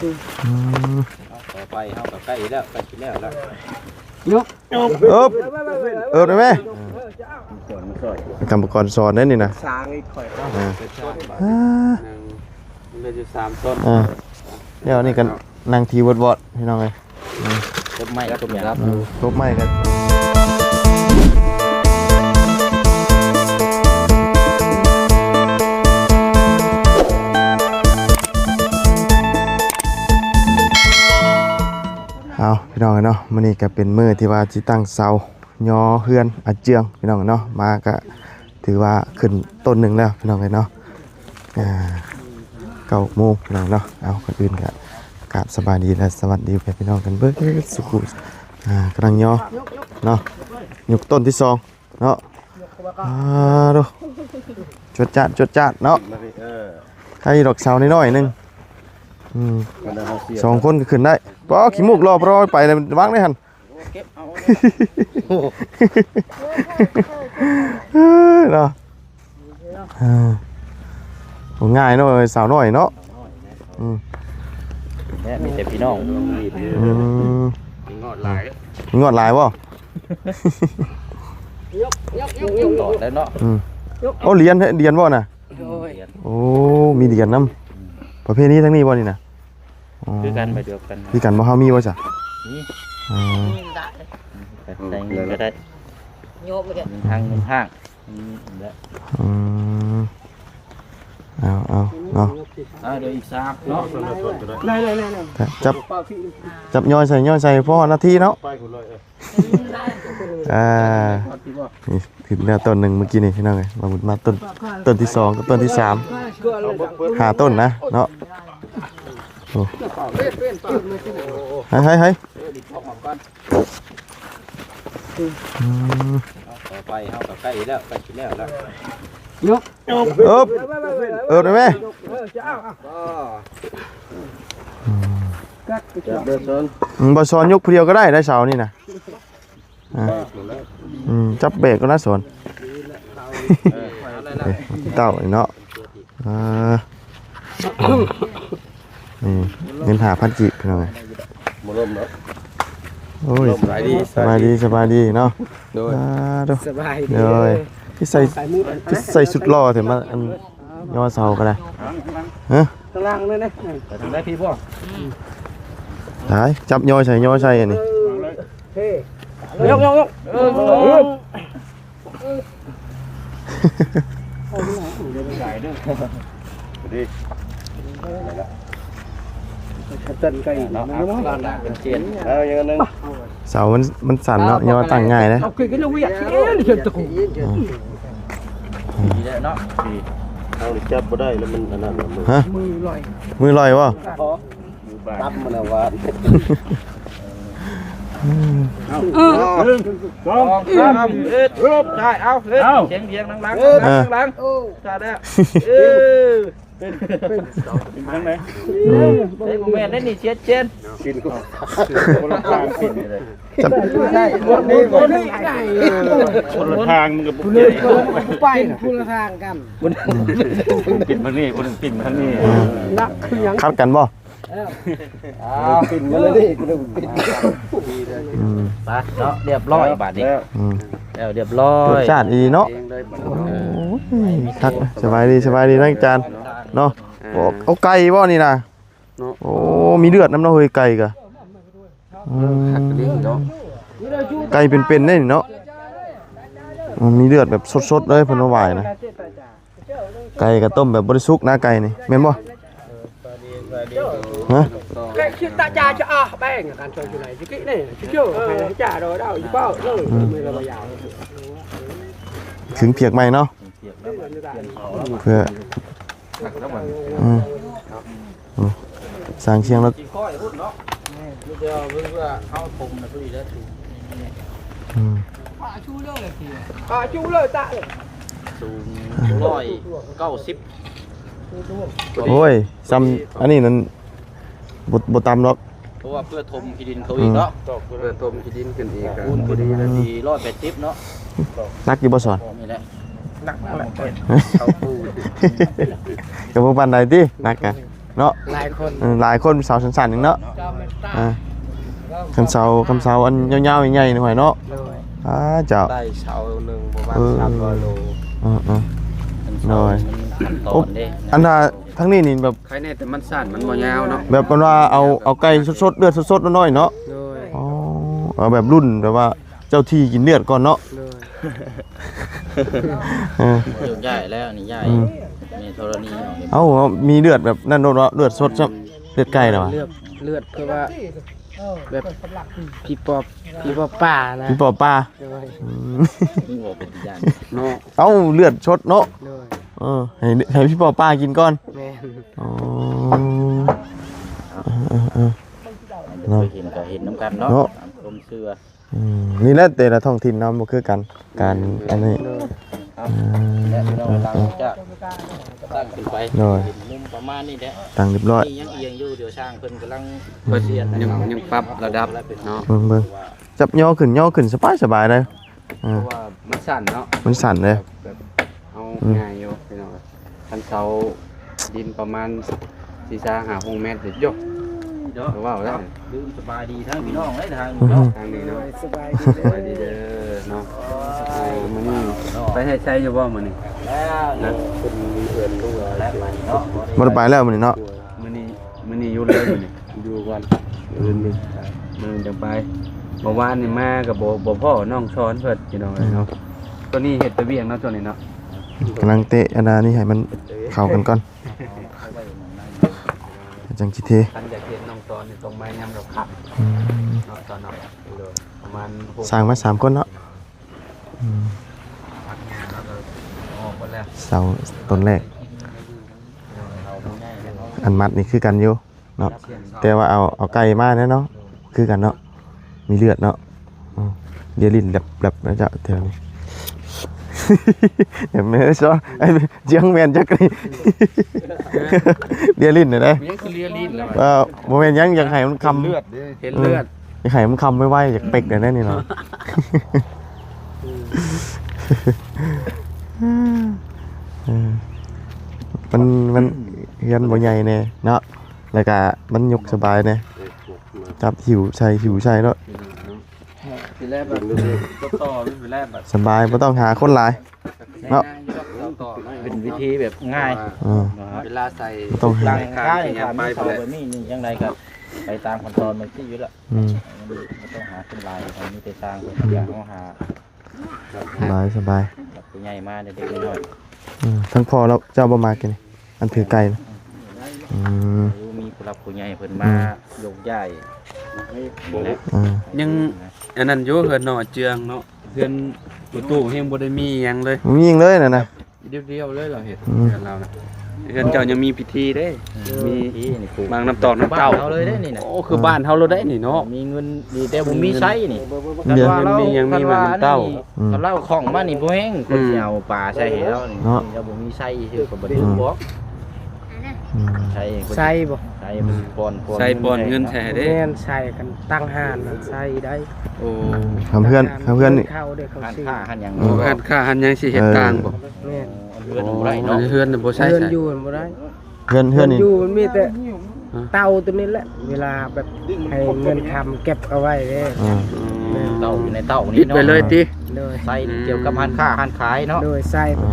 ອືມ ຕໍ່ໄປເຮົາກໍໃກ້ແລ້ວ ໃກ້ຊິແລ້ວແລ້ວ. ຍົກ ເອີບ ເອີບໄດ້ໄໝ? ກຳມະກອນສອນໄດ້ນີ້ນະ ສາງອີກຂ້ອຍ ອ່າ ເຫຼືອຢູ່ສາມຕົ້ນ ອ່າ ແລ້ວນີ້ກໍນັ່ງທີ່ວອດໆ ພີ່ນ້ອງເອີຍ. ອືມ ຕົບໄມ້ຕົບຫຍັງ ອືມ ຕົບໄມ້ກັນ. ເອົາ ພີ່ນ້ອງເອີຍເນາະ ມື້ນີ້ກໍເປັນມື້ທີ່ວ່າຊິຕັ້ງເສົາຍໍເຮືອນອາເຈືອງ ພີ່ນ້ອງເນາະ ມາກໍ ຖືວ່າຂຶ້ນຕົ້ນໜຶ່ງແລ້ວພີ່ນ້ອງເອີຍເນາະ. ອ່າ ເກົ້າໂມງພີ່ນ້ອງເນາະ. ເອົາ ກ່ອນອື່ນກໍກາບສະບາຍດີ ແລະ ສະຫວັດດີແມ່ພີ່ນ້ອງກັນເບິດສຸຂູ ອ່າ ກຳລັງຍໍເນາະ ຍົກຕົ້ນທີສອງເນາະ. ອ່າ ໂທ້ ຈວດຈາດ ຈວດຈາດເນາະ. ເອີ ໃຫ້ດອກເສົານ້ອຍໆໜຶ່ງ. ອືມ ສອງຄົນກໍຂຶ້ນໄດ້. ບໍ່ ຂີ້ມູກລໍບຣອຍໄປແລ້ວວາງໄດ້ຫັ້ນ. ເກັບເອົາ ເອີ ເນາະ ເອີ ບໍ່ງ່າຍເນາະ ສາວນ້ອຍເນາະ. ອືມ ແລະມີແຕ່ພີ່ນ້ອງ. ອືມ ມີງອດຫຼາຍ ມີງອດຫຼາຍບໍ່? ຍົກ ຍົກ ຍົກ ຍົກ ຕອດໄດ້ເນາະ. ອືມ ໂອ້ ຫຼຽນ ຫຼຽນບໍ່ນະ? ໂດຍ ໂອ້ ມີຫຼຽນນຳ. ປະເພນີທາງນີ້ບໍ່ນີ້ນະ? ອໍ ຄືກັນ ແບບດຽວກັນ ຄືກັນບໍ່? ເຮົາມີບໍ່ຊະ? ມີ ອໍ ໃສ່ເງິນກໍໄດ້ ໂຍມເດ້ ເງິນທາງ ເງິນທາງ ອືມ ແຫຼະ ອືມ ເອົາ ເອົາເນາະ. ອ່າ ເດີອີກສາມເນາະ ໄດ້ໆໆ ຈັບ ຈັບຍ້ອຍໃສ່ ຍ້ອຍໃສ່ ພໍນາທີເນາະ. ອ່າ ນີ້ຂຶ້ນແລ້ວຕົ້ນໜຶ່ງມື້ກີ້ນີ້ພີ່ນ້ອງເອີຍ. ມາບຸນມາຕົ້ນ ຕົ້ນທີສອງກັບຕົ້ນທີສາມ ຫ້າຕົ້ນນະເນາະ. ໂອ້ ໃຫ້ໆໆ ອືມ ຕໍ່ໄປເຮົາກໍໃກ້ແລ້ວ ໃກ້ຊິແລ້ວແລ້ວ. ຍົກ ເອີບ ເອີບໄດ້ໄໝ? ອືມ ບໍ່ສອນຍົກຜູ້ດຽວກໍໄດ້ ໄດ້ເສົານີ້ນະ. ອ່າ ອືມ ຈັບແບກກໍນະສອນ ເອີ ເຕົ້ານີ້ເນາະ. ອ່າ ນີ້ເງິນຫ້າພັນກີບພີ່ນ້ອງເອີຍ. ບໍ່ລົມເນາະ. ໂອ້ຍ ສະບາຍດີ ສະບາຍດີ ສະບາຍດີເນາະ. ໂດຍ ອ່າ ໂດຍ ສະບາຍດີ ໂດຍ. ຄືໃສ່ ຄືໃສ່ຊຸດຫຼໍ່ແທ້ ມາອັນຍໍເສົາກໍໄດ້. ຮະ ຂ້າງລ່າງນັ້ນເດ້ ໄປທາງໃດພີ່ບໍ່? ໄດ້ ຈັບຍໍໃສ່ ຍໍໃສ່ອັນນີ້. ເອີ ຍົກ ຍົກ ຍົກ ເອີ. ເສົາມັນ ມັນສັ້ນເນາະ ຍໍຕັ້ງງ່າຍເດ້. ອືມ ນີ້ແຫຼະເນາະ ເຮົາຈັບບໍ່ໄດ້ແລ້ວ ມັນອັນນັ້ນ. ຮະ ມືລອຍ ມືລອຍບໍ່? ຕັບມັນນະຫວານ. ເອົາ ໜຶ່ງ ສອງ ສາມ ເຮັດ ໄດ້ ເອົາ ເຮັດ ເອົາ ພຽງໆ ຫຼັງໆ ຫຼັງໆ ເອີ ໃຊ່ແລ້ວ ເອີ ເປັນ ເປັນທາງໃດ? ອືມ ເອີ ບໍ່ແມ່ນໄດ໋ນີ້ ເຊັດເຊັນ ກິນຄົນລະທາງ ກິນເລີຍ ຈັບ ຄົນລະທາງ ມັນກໍບໍ່ໄປ ຄົນລະທາງກັນ ຄົນກິນທາງນີ້ ຄົນກິນທາງນີ້ ອືມ ຄັດກັນບໍ່? ອ້າວ ປິ່ນມາເລີຍເດ້ ອືມ ໄປເນາະ ຮຽບຮ້ອຍບາດນີ້ ອືມ ແລ້ວຮຽບຮ້ອຍ ລົດຈາດອີ່ເນາະ. ໂອ້ຍ ຄັກ ສະບາຍດີ ສະບາຍດີນາງຈານເນາະ. ເອົາໄກ່ບໍ່ນີ້ນະ? ໂອ້ ມີເລືອດນຳເນາະເຮີ້ຍ ໄກ່ກະ ອືມ ໄກ່ເປັນໆເດ້ນີ້ເນາະ. ມັນມີເລືອດແບບສົດໆເລີຍ ເພິ່ນມາຫວາຍນະ. ໄກ່ກໍຕົ້ມແບບບໍ່ໄດ້ສຸກນະ ໄກ່ນີ້ ແມ່ນບໍ່? ຮະ? ອືມ ເຖິງພຽກໃໝ່ເນາະ ເພື່ອ ອືມ ໂອ້ ສ້າງຊຽງແລ້ວ ອືມ ສູງຮ້ອຍເກົ້າສິບ. ໂອ້ຍ ຊ່ຳອັນນີ້ນັ້ນ ບໍ່ ບໍ່ຕ່ຳດອກ ເພາະວ່າເພື່ອຖົມຂີ້ດິນເຂົາອີກເນາະ. ອືມ ເພື່ອຖົມຂີ້ດິນຂຶ້ນອີກ ກໍພໍດີນະ ດີຮ້ອຍແປດສິບເນາະ. ໜັກຢູ່ບໍ່ສອນ? ນີ້ແຫຼະ ໜັກແຫຼະ ເຂົ້າປູ ກໍບໍ່ປານໃດຕິ ໜັກກະ. ເນາະ ຫຼາຍຄົນ ເອີ ຫຼາຍຄົນ ເສົາສັ້ນໆໜຶ່ງເນາະ ອ່າ ຄັນເສົາ ຄັນເສົາອັນຍາວໆໃຫຍ່ໆໜ່ອຍເນາະ ໂດຍ ອ່າ ເຈົ້າ ໄດ້ເສົາໜຶ່ງປະມານ ເອີ ສາມຮ້ອຍໂລ ເອີໆ ຄັນເສົາ ໂດຍ ມັນຂັ້ນຕອນເດ້ ໂອ້ ອັນນ່າ ທາງນີ້ນີ້ແບບ ໃຄແນ່ແຕ່ມັນສັ້ນ ມັນບໍ່ຍາວເນາະ ແບບເພິ່ນວ່າເອົາ ເອົາໄກ່ສົດໆ ເລືອດສົດໆນ້ອຍໆເນາະ ໂດຍ ອໍ ເອົາແບບລຸ້ນແບບວ່າ ເຈົ້າທີ່ກິນເລືອດກ່ອນເນາະ ໂດຍ ເອີ ໂຍກຍ້າຍແລ້ວນີ້ ຍ້າຍ ອືມ ແມ່ທໍລະນີອອກນີ້ ເອົ້າ ມີເລືອດແບບນັ້ນໂລດເນາະ ເລືອດສົດຊ້ຳ ເລືອດໄກ່ລະວະ ເລືອດ ເລືອດຄືວ່າແບບຜີປອບ ຜີປອບປ່ານະ ຜີປອບປ່າ ໂດຍ ອືມ ມີບໍ່ເປັນຢ້ານເນາະ ເອົ້າ ເລືອດສົດເນາະ ໂດຍ ເອີ ໃຫ້ ໃຫ້ຜີປອບປ່າກິນກ່ອນ ແມ່ນ ອໍ ເອີໆໆ ເນາະ ເຫັນກໍເຫັນນຳກັນເນາະ ເນາະ ຕາມຄວາມເຊື່ອ ອືມ ນີ້ແຫຼະ ແຕ່ລະທ້ອງຖິ່ນເນາະ ບໍ່ຄືກັນ ການອັນນີ້ ເອີ ແລະພີ່ນ້ອງ ເອີ ຫຼັງຈາກຕັ້ງຂຶ້ນໄປ ໂດຍ ເຫັນມຸມປະມານນີ້ແຫຼະ ຕັ້ງຮຽບຮ້ອຍ ມີຫຍັງອຽງຢູ່ ດຽວຊ່າງເພິ່ນກຳລັງ ເພິ່ນຍັງ ຍັງປັບລະດັບເນາະ ເບິ່ງໆ ຈັບຍໍຂຶ້ນຍໍຂຶ້ນສະບາຍໆເດ້ ເພາະວ່າມັນສັ້ນເນາະ ມັນສັ້ນເດ້ ແບບ ເອົາ ອືມ ງ່າຍຢູ່ພີ່ນ້ອງ ຄັນເສົາດິນປະມານສີ່ສາມຫ້າຫົກແມັດເດ້ ໂຢ ເນາະ ເວົ້າແລ້ວ ລືມສະບາຍດີທັງພີ່ນ້ອງເດ້ທາງນີ້ເນາະ ອືມ ທາງນີ້ເນາະ ສະບາຍດີເດີ ສະບາຍດີເດີເນາະ ເອີ ມື້ນີ້ໄປໃຫ້ໄຊຢູ່ບໍ່ມື້ນີ້ ແລ້ວນະ ເພິ່ນມີເຮືອນລົງແລ້ວໄປເນາະ ບໍ່ໄດ້ໄປແລ້ວມື້ນີ້ເນາະ ມື້ນີ້ ມື້ນີ້ຢຸດເລີຍມື້ນີ້ ຢູ່ກ່ອນ ມື້ອື່ນ ມື້ອື່ນຈັ່ງໄປ ເມື່ອວານນີ້ມາກໍບໍ່ ບໍ່ພໍ້ນ້ອງຊອນເພິ່ນພີ່ນ້ອງເອີຍເນາະ ອືມ ຕອນນີ້ເຮັດແຕ່ວຽກເນາະ ຊ່ວງນີ້ເນາະ ກຳລັງເຕະອັນນັ້ນນີ້ໃຫ້ມັນເຂົ້າກັນກ່ອນ ຈັ່ງຊິເທ ຄັນຢາກເຫັນນ້ອງຊອນນີ້ຕ້ອງມາຍາມລາວຂັບ ອືມ ເນາະ ຕອນເນາະ ປະມານຫົກ ສ້າງມາສາມຄົນເນາະ ອືມ ເສົາຕົ້ນແລກ ອັນມັດນີ້ຄືກັນຢູ່ເນາະ ແຕ່ວ່າເອົາ ເອົາໄກ່ມາແດ່ເນາະ ຄືກັນເນາະ ມີເລືອດເນາະ ອືມ ເດຍລິນແລັບໆນະເຈົ້າແຖວນີ້ ແມ່ນຊອ ໄອ້ຈຽງແມ່ນຈັກນີ້ ເດຍລິນນະເດ້ ມັນຍັງຄືເດຍລິນລະ ເອີ ບໍ່ແມ່ນຫຍັງ ຢາກໃຫ້ມັນຄຳ ເລືອດເດ້ ເຫັນເລືອດ ເອີ ຢາກໃຫ້ມັນຄຳໄວໆ ຢາກເປັກແດ່ນີ້ເນາະ ເອີ ມັນ ມັນເຮືອນບໍ່ໃຫຍ່ແດ່ເນາະ ແລ້ວກະມັນຍົກສະບາຍແດ່ ຈັບຫິ້ວໃສ່ ຫິ້ວໃສ່ເນາະ ທີແລກແບບ ຕໍ່ໆ ທີແລກແບບ ສະບາຍ ບໍ່ຕ້ອງຫາຄົນຫຼາຍ ເນາະ ເປັນວິທີແບບງ່າຍ ເອີ ເວລາໃສ່ ບໍ່ຕ້ອງຫາ ຫຼັງຄານີ້ ຄັນມີເສົາແບບນີ້ນີ້ ຈັ່ງໃດກໍໄປຕາມຂັ້ນຕອນແບບນີ້ຢູ່ແລ້ວ ອືມ ບໍ່ຕ້ອງຫາຄົນຫຼາຍ ມີແຕ່ຊ່າງເພິ່ນ ອືມ ເຮົາຫາ ສະບາຍ ສະບາຍ ຜູ້ໃຫຍ່ມາເດັກໆນ້ອຍໆ ອືມ ທັງພໍ່ແລ້ວ ເຈົ້າບໍ່ມາກິນ ອັນຖືໄກ່ນະ ອືມ ມີຜູ້ຫຼັກຜູ້ໃຫຍ່ເພິ່ນມາ ອືມ ໂຍກຍ້າຍ ອືມ ຍັງອັນນັ້ນຢູ່ ເຮືອນນ້ອງອາເຈືອງເນາະ ເຮືອນປະຕູຍັງບໍ່ໄດ້ມີຫຍັງເລີຍ ບໍ່ມີຫຍັງເລີຍນະນະ ດຽວໆເລີຍລາວເຮັດ ອືມ ເຮືອນລາວນະ ເຮືອນເຈົ້າຍັງມີພິທີເດ້ ມີບາງນ້ຳຕອກນ້ຳເຕົ້າ ບ້ານເຮົາເລີຍເດ້ນີ້ນະ ໂອ້ ຄືບ້ານເຮົາເລີຍໄດ໋ນີ້ເນາະ ມີເງິນດີແຕ່ບໍ່ມີໄຊນີ້ ຄັນວ່າລາວ ມີຫຍັງມີບາງນ້ຳເຕົ້າ ອືມ ຄັນລາວຂອງມານີ້ບໍ່ແຮງ ອືມ ເພິ່ນຊິເອົາປາໃສ່ໃຫ້ລາວນີ້ ເນາະ ລາວບໍ່ມີໄຊຊື່ກໍບໍ່ໄດ້ ອືມ ບອກ ອືມ ໃສ່ບໍ່ ໃສ່ ອືມ ປ່ອນ ປ່ອນ ໃສ່ ເງິນ ປ່ອນເງິນໃສ່ໃຫ້ເດ້ ແມ່ນ ໃສ່ກັນຕັ້ງຮ້ານໃສ່ໄດ້ ໂອ້ ທຳເຮືອນ ທຳເຮືອນນີ້ ຮ້ານຄ້າຮ້ານຫຍັງ ໂອ້ ຮ້ານຄ້າຮ້ານຫຍັງຊິເຮັດ ເອີ ຕ່າງບໍ່ ແມ່ນ ເຮືອນບໍ່ໄດ້ເນາະ ເຮືອນບໍ່ໃຊ້ ເຮືອນຢູ່ບໍ່ໄດ້ ເຮືອນ ເຮືອນນີ້ ຢູ່ມັນມີແຕ່ ຮະ ເຕົາຕົວນີ້ແຫຼະ ເວລາແບບໃຫ້ເງິນຄຳເກັບເອົາໄວ້ເດ້ ອືມ ແມ່ນ ເຕົາຢູ່ໃນເຕົານີ້ເນາະ ປິດໄປເລີຍຕິ ໂດຍ ໃສ່ ອືມ ກ່ຽວກັບຮ້ານຄ້າຮ້ານຂາຍເນາະ ໂດຍ ໃສ່ ອໍ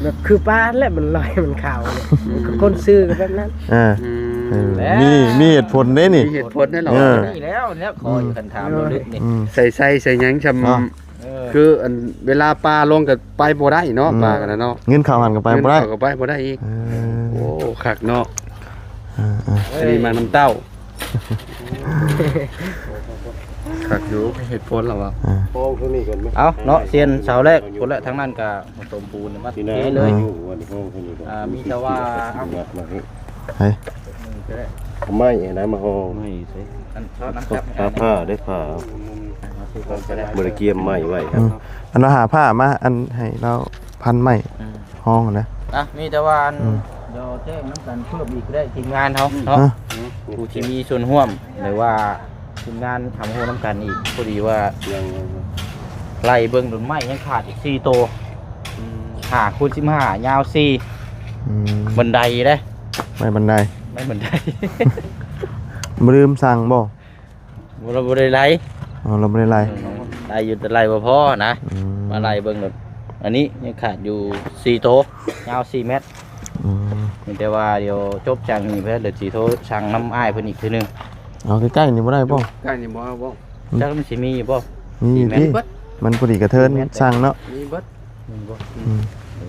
ແບບຄືປານແຫຼະ ມັນລອຍມັນຂາວເລີຍ ອືມ ຄົນຊື້ກໍແບບນັ້ນ ເອີ ອືມ ເອີ ມີ ມີເຫດຜົນເດ້ນີ້ ມີເຫດຜົນແນ່ນອນ ເອີ ນີ້ແລ້ວ ແລ້ວ ອືມ ຂໍຢູ່ຄັນຖາມ ອືມ ເລິກໆນີ້ ອືມ ໃສ່ ໃສ່ ໃສ່ຫຍັງຊ່ຳ ເນາະ ເອີ ຄືອັນເວລາປາລົງກໍໄປບໍ່ໄດ້ເນາະ ອືມ ປາກັນນະເນາະ ເງິນເຂົ້າຫັ້ນກໍໄປບໍ່ໄດ້ ເງິນເຂົ້າກໍໄປບໍ່ໄດ້ອີກ ເອີ ໂອ້ ຄັກເນາະ ເອີໆ ອັນນີ້ມັນນ້ຳເຕົ້າ ຄັກຢູ່ ເຫດຜົນລະວ່າ ເອົາເນາະ ສ່ຽນເສົາແລກ ພຸ້ນແຫຼະ ທາງນັ້ນກໍສົມບູນມາເທເລີຍ ອືມ ອ່າ ມີແຕ່ວ່າ ເອົາ ໃຫ້ ໄມ້ອັນນັ້ນມາຫໍ່ ໄມ້ໃສ່ ອັນ ເອົາ ເອົາ ເອົາຜ້າໄດ້ຜ້າ ບໍ່ໄດ້ກຽມໄມ້ໄວ້ ອືມ ອັນລາວຫາຜ້າມາ ອັນໃຫ້ລາວພັນໄມ້ ອືມ ຫ້ອງນະ ອ່ະ ມີແຕ່ວ່າອັນ ອືມ ດຽວແຈ້ງນຳກັນເພີ່ມອີກກໍໄດ້ ທີມງານເຮົາເນາະ ຮະ ຜູ້ທີ່ມີສ່ວນຮ່ວມ ຫຼືວ່າທີມງານທຳໂຮນຳກັນອີກ ພໍດີວ່າ ຍັງ ໄລ່ເບິ່ງດົນໄມ້ຍັງຂາດອີກສີ່ໂຕ ອືມ ຫ້າຄູນສິບຫ້າ ຍາວສີ່ ອືມ ບັນໄດເດ້ ໄມ້ບັນໄດ ໄມ້ບັນໄດ ບໍ່ລືມສັ່ງບໍ່? ບໍ່ ລາວບໍ່ໄດ້ໄລ່. ອໍ ລາວບໍ່ໄດ້ໄລ່. ໄລ່ຢູ່ແຕ່ໄລ່ບໍ່ພໍນະ. ອືມ ມາໄລ່ເບິ່ງໂລດ. ອັນນີ້ຍັງຂາດຢູ່ສີ່ໂຕ ຍາວສີ່ແມັດ. ອືມ ມີແຕ່ວ່າດຽວຈົບຈາກນີ້ໄປແລ້ວ ດຽວຊິໂທສັ່ງນຳອ້າຍເພິ່ນອີກເທື່ອໜຶ່ງ. ເອົາໃກ້ໆນີ້ບໍ່ໄດ້ບໍ່? ໃກ້ນີ້ບໍ່ເອົາບໍ່? ອືມ ຈັກມັນຊິມີຢູ່ບໍ່? ມີຢູ່ຕິ ມັນພໍດີກະເທີນສັ່ງເນາະ. ມີເບິດ. ອືມ ອືມ ເອີ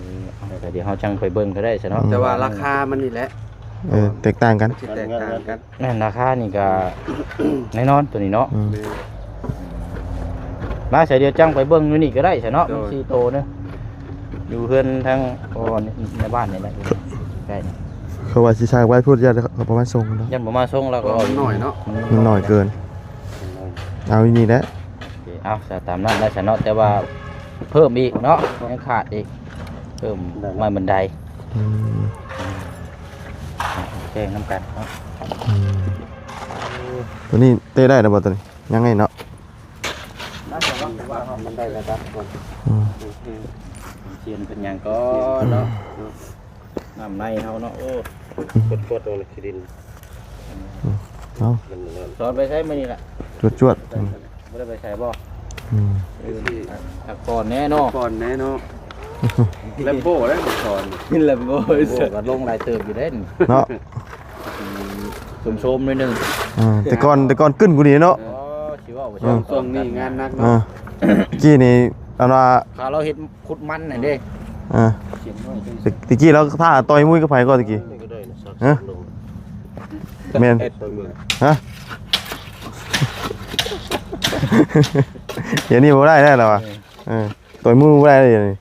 ເອົາ ດຽວເຮົາຈັ່ງໄປເບິ່ງກໍໄດ້ຊະເນາະ. ອືມ ແຕ່ວ່າລາຄາມັນນີ້ແຫຼະ ເອີ ແຕກຕ່າງກັນ ມັນຊິແຕກຕ່າງກັນ. ແມ່ນ ລາຄານີ້ກໍແນ່ນອນໂຕນີ້ເນາະ. ອືມ ແມ່ນ. ມາ ສາຍດຽວຈັ່ງໄປເບິ່ງຢູ່ນີ້ກໍໄດ້ຊະເນາະ. ໂດຍ ມັນສີ່ໂຕເນາະ ຢູ່ເຮືອນທາງ ໂອ້ ໃນບ້ານນີ້ແຫຼະ ໃກ້ນີ້. ເຂົາວ່າຊິສາກໄວ້ພຸ້ນ ຢ້ານເຂົາບໍ່ມາສົ່ງເນາະ. ຢ້ານບໍ່ມາສົ່ງ ແລ້ວກໍ ເພາະວ່າມັນໜ້ອຍເນາະ. ອືມ ມັນໜ້ອຍເກີນ. ເອົາຢູ່ນີ້ແຫຼະ. ໂອເຄ ເອົາ ສະ ຕາມນັ້ນແຫຼະຊະເນາະ. ແຕ່ວ່າເພີ່ມອີກເນາະ ຍັງຂາດອີກ ເພີ່ມໄມ້ບັນໄດ. ອືມ ແຈ້ງນຳກັນເນາະ. ອືມ ໂຕນີ້ເຕະໄດ້ແລ້ວບໍ່ ໂຕນີ້? ຍັງໄງເນາະ. ມັນໄດ້ລະດັບກ່ອນ. ອືມ ຊຽນເປັນຫຍັງກ່ອນເນາະ. ນ້ຳໃນເຮົາເນາະ. ໂອ້ ອືມ ກົດໆ ລົງໃນຂີ້ດິນ. ເອົາ ສອນໄປໃສມື້ນີ້ລະ? ຈວດໆ. ອືມ ບໍ່ໄດ້ໄປໃສບໍ່? ອືມ ເອີ ພັກຜ່ອນແດ່ເນາະ ພັກຜ່ອນແດ່ເນາະ. ແລມໂບ້ໄດ້ສອນ ແລມໂບ້ ແລມໂບ້ກໍລົງຫຼາຍເຕີບຢູ່ເດ້ເນາະ. ອືມ ໂຊມໆ ໜ້ອຍໜຶ່ງ. ເອີ ແຕ່ກ່ອນ ແຕ່ກ່ອນກຶ້ນກວ່ານີ້ເນາະ. ອໍ ຊິເວົ້າ ເອີ ຊ່ວງນີ້ງານໜັກເນາະ. ເອີ ກີ້ນີ້ອັນວ່າ ຂ້າລາວເຮັດ ຂຸດມັນຫັ້ນເດ້. ອ່າ ຕະ ຕະກີ້ລາວຖ້າຕ່ອຍມຸ້ຍກັບໃຜກໍຕະກີ້? ຮະ? ແມ່ນ ຮະ? ດຽວນີ້ບໍ່ໄດ້ແລ້ວລາວວ່າ. ເອີ ເອີ ຕ່ອຍມຸ້ຍບໍ່ໄດ້ແລ້ວດຽວນີ້.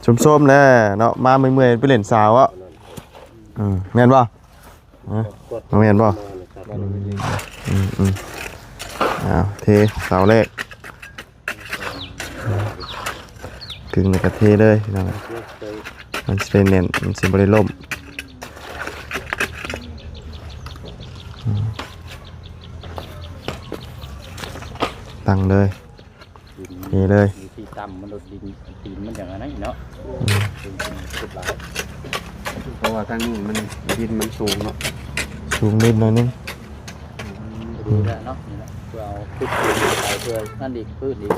ໂຊມໆ ແຫຼະເນາະ ມາເມື່ອຍໆ ໄປຫຼິ້ນສາວເນາະ. ອືມ ແມ່ນບໍ່? ຮະ ແມ່ນບໍ່? ອືມໆ ອ້າວ ເທເສົາແລກ ກຶ່ງແລ້ວກໍເທເລີຍພີ່ນ້ອງ. ມັນຊິໄດ້ແໜ້ນ ມັນຊິບໍ່ໄດ້ລົ້ມ. ອືມ ຕັ້ງເລີຍ. ນີ້ເລີຍ ທີ່ຕ່ຳມັນໂດດດິນ ຕີນມັນຈັ່ງອັນນັ້ນເນາະ. ອືມ ເພາະວ່າທາງນີ້ມັນ ດິນມັນສູງເນາະ ສູງນິດໜ້ອຍໜຶ່ງ. ອືມ ດີແລ້ວເນາະ ນີ້ແຫຼະ ເພື່ອເອົາຂຸດດິນໄປ ເພື່ອນັ້ນອີກ ພື້ນອີກ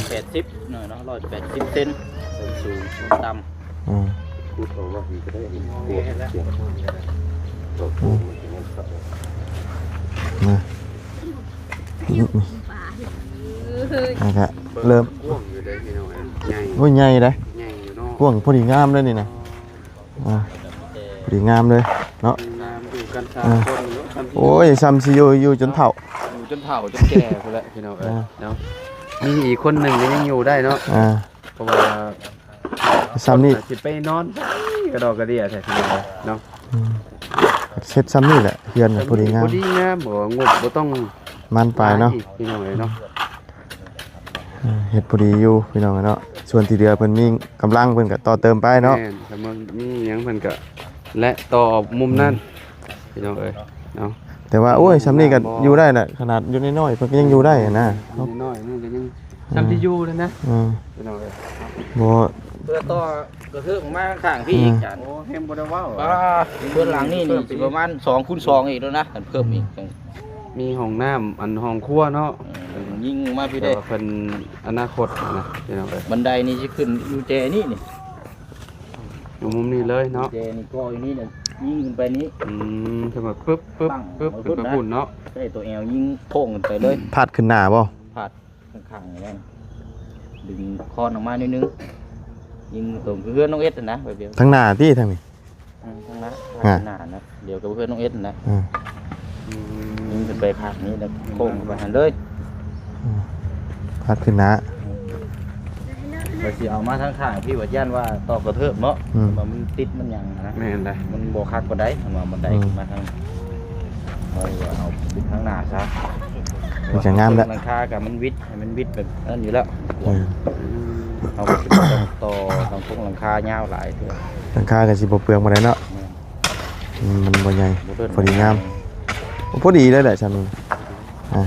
ແປດສິບໜ້ອຍເນາະ ຮ້ອຍແປດສິບເຊັນ ສ່ວນສູງ ສ່ວນຕ່ຳ. ອືມ ຂຸດເອົາວ່າດີກໍໄດ້ ມາ ແລ້ວກະເລີ່ມ ກວ້າງຢູ່ເດ້ພີ່ນ້ອງເອີຍ ໃຫຍ່ ໂອ້ຍ ໃຫຍ່ເດ້ ໃຫຍ່ຢູ່ເນາະ ກວ້າງພໍດີງາມເລີຍນີ້ນະ. ອ່າ ພໍດີງາມເລີຍເນາະ ດີງາມ ຢູ່ກັນສາມຄົນເນາະ. ໂອ້ຍ ຊ່ຳຊິຢູ່ ຢູ່ຈົນເຖົ້າ ຢູ່ຈົນເຖົ້າຈົນແກ່ພຸ້ນແຫຼະພີ່ນ້ອງເອີຍ ອ່າ ເນາະ. ມີອີກຄົນໜຶ່ງກໍຍັງຢູ່ໄດ້ເນາະ ອ່າ ເພາະວ່າ ຊ່ຳນີ້ ຊິໄປນອນໃສກະດອກກະເດຍແທ້ພີ່ນ້ອງເອີຍເນາະ. ອືມ ເຮັດຊ່ຳນີ້ແຫຼະ ເຮືອນພໍດີງາມ ພໍດີງາມ ບໍ່ ງົບບໍ່ຕ້ອງມານປາຍເນາະ ພີ່ນ້ອງເອີຍເນາະ. ເຮັດພໍດີຢູ່ພີ່ນ້ອງເນາະ ສ່ວນທີ່ເຫຼືອເພິ່ນມີກຳລັງເພິ່ນກໍຕໍ່ເຕີມໄປເນາະ. ແມ່ນ ຖ້າມັນມີຫຍັງເພິ່ນກໍ ແລະ ຕໍ່ມຸມນັ້ນ ອືມ ພີ່ນ້ອງເອີຍເນາະ. ແຕ່ວ່າ ໂອ້ຍ ຊ່ຳນີ້ກໍຢູ່ໄດ້ແຫຼະ ຂະໜາດຢູ່ນ້ອຍໆ ເພິ່ນກໍຍັງຢູ່ໄດ້ຫັ້ນນະ ຢູ່ນ້ອຍໆ ມັນກໍຍັງ ອືມ ຊ່ຳທີ່ຢູ່ນັ້ນນະ ອືມ ພີ່ນ້ອງເອີຍ. ບໍ່ ເພື່ອຕໍ່ກະເທີບອອກມາຂ້າງໆ ພີ່ອີກ ອືມ ຈານ. ໂອ້ ແຮງບໍ່ໄດ້ເວົ້າ ອ່າ ສ່ວນຫຼັງນີ້ນີ້ຊິປະມານສອງຄູນສອງອີກແລ້ວນະ ຄັນເພີ່ມອີກ. ອືມ ມີຫ້ອງນ້ຳ ອັນຫ້ອງຄົວເນາະ ເອີ ຍິງມາພີ້ເດ້ ເພິ່ນອະນາຄົດນະ ພີ່ນ້ອງເອີຍ. ບັນໄດນີ້ຊິຂຶ້ນຢູ່ແຈນີ້ນີ້ ຢູ່ມຸມນີ້ເລີຍເນາະ ແຈນີ້ກໍຢູ່ນີ້ນະ ຍິງຂຶ້ນໄປນີ້. ອືມ ຄືວ່າປຶບ ປຶບ ປຶບ ຂຶ້ນໄປພຸ້ນເນາະ ໃຊ້ຕົວແອວຍິງໂພງຂຶ້ນໄປເລີຍ. ພາດຂຶ້ນໜ້າບໍ່? ພາດຂ້າງໆ ນີ້ແຫຼະ ດຶງຄອນອອກມາໜ້ອຍໜຶ່ງ ຍິງຕົງຄືເຮືອນນ້ອງເອັດຫັ້ນນະ ແບບດຽວ. ທາງໜ້າຕິ ທາງນີ້? ອືມ ທາງໜ້າ ທາງໜ້ານະ ດຽວກັບເຮືອນນ້ອງເອັດຫັ້ນນະ. ອືມ ຍິງຂຶ້ນໄປຂ້າງນີ້ແລ້ວໂຄ້ງໄປຫັ້ນເລີຍ. ອືມ ພາດຂຶ້ນໜ້າ ວ່າຊິເອົາມາທາງຂ້າງພີ້ ວ່າຢ້ານວ່າຕອກກະເທີບເນາະ. ອືມ ວ່າມັນຕິດມັນຫຍັງຫັ້ນນະ. ແມ່ນໄດ໋ ມັນບໍ່ຄັກປານໃດ ຄັນວ່າບັນໄດຂຶ້ນມາທາງ ເອົາ ເອົາເປັນທາງໜ້າຊະ ມັນຈະງາມແຫຼະ. ຫຼັງຄາກໍມັນວິດ ໃຫ້ມັນວິດແບບນັ້ນຢູ່ແລ້ວ. ເອີ ເຮົາກໍຊິບໍ່ຕ້ອງຕໍ່ຫຼັງຄົງຫຼັງຄາຍາວຫຼາຍເທື່ອ ຫຼັງຄາກໍຊິບໍ່ເປືອງປານໃດເນາະ. ແມ່ນ ອືມ ມັນບໍ່ໃຫຍ່ ບໍ່ເຖິງ ພໍດີງາມ ພໍດີເລີຍແຫຼະຊ່ຳນີ້. ອ່າ